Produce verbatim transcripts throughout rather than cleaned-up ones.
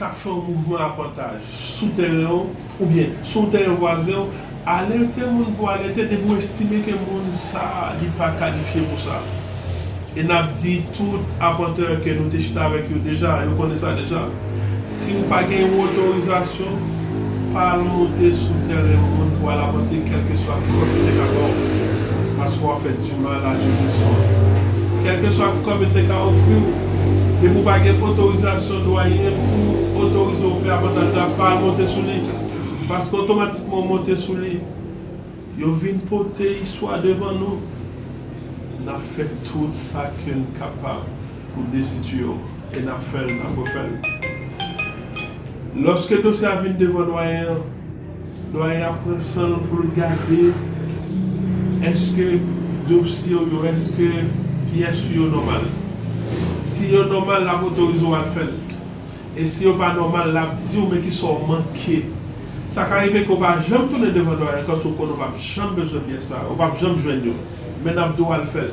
k ap fè yon mouvman apantaj sou tèren w, oubyen sou yon tèren vwazen w, alète moun pou alète depi w estime ke moun sa a, li pa kalifye pou sa. E n ap di tout apantè ke nou te chita avèk yo deja, yo konnen sa deja. Si w pa gen yon otorizasyon, pa al monte sou tèren moun pou al apòte kèlkeswa kòb yo te ka ba w, paske w ap fè dimal a jenès lan. Kèlkeswa kòb yo te ka ofri w, depi w pa gen otorizasyon dwayen pou otorize w fè apantaj la, pa al monte sou li. Paske otomatikman w monte sou li, yo vin pote istwa devan nou. N ap fè tout sa ke n kapab pou desitire w. E n ap fè l, n ap refè l. Lòske dosye a vin devan dwayen an, dwayen an ap pran san l pou l gade èske dosye w yo, èske pyès ou yo nòmal. Si yo nòmal, l ap otorize w al fè l. E si yo pa nòmal, l ap di w men kisa w manke. Sa ka rive ke w pa janm tounen devan dwayen an, paske w konnen w p ap janm bezwen pyès sa yo, w p ap janm jwenn yo. Men n ap di w al fè l.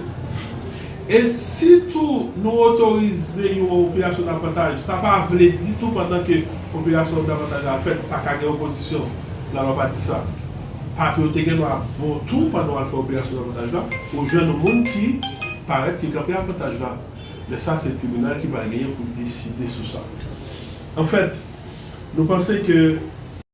E si tou nou otorize yon operasyon davantaj, sa pa vle di tou pandan ke operasyon davantaj la fèt, pa ka gen opozisyon. Lalwa pa di sa. Papye w te gen dwa bon tou pandan w al fè operasyon davantaj la, ou jwenn yon moun ki parèt ki kanpe avantaj la. Men sa, se tribinal ki pral genyen pou deside sou sa. Anfèt, nou panse ke